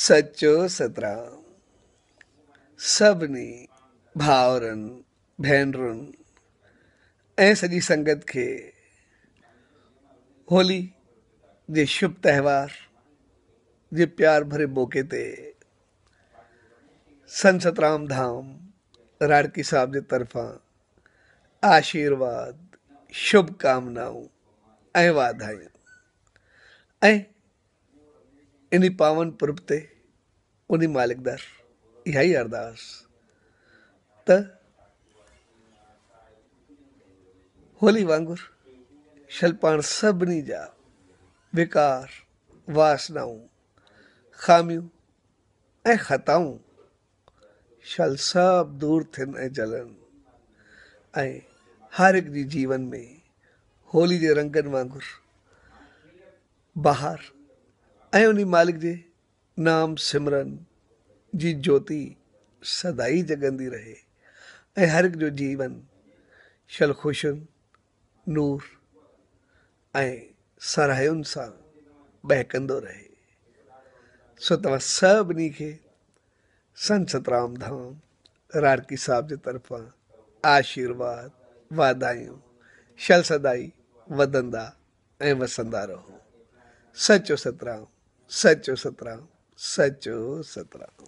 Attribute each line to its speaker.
Speaker 1: سچو سترام سڀني ڀائرن ڀينرن ۽ سڄي سنگت کي هولي جي شڀ تهوار جي پيار ڀري موقعي تي سنت سترام ڌام راڙڪي صاحب جي طرفان آشيرواد، شڀ ڪامنائون ۽ واڌايون ۽ انهي پاون پرب تي انهي مالڪ در اها ئي ارداس ته هولي وانگر شل پاڻ سڀني جا وڪار، واسنائون، خاميون ۽ خطائون شل سڀ دور ٿين ۽ جلن ۽ هر هڪ جي جيون ۾ هولي جي رنگن وانگر بهار ۽ انهي مالڪ جي نام سمرن جي جوتي سدائين جڳندي رهي ۽ هر هڪ جو جيون شل خوشين، نور ۽ سرهاين سان ٻهڪندو رهي. سو توهان سڀني کي سنت سترام ڌام راڙڪي صاحب جي طرفان آشيرواد، واڌايون، شل سدائين وڌندا ۽ وسندا رهو. سچو سترام، سچو سترام، سچو سترام.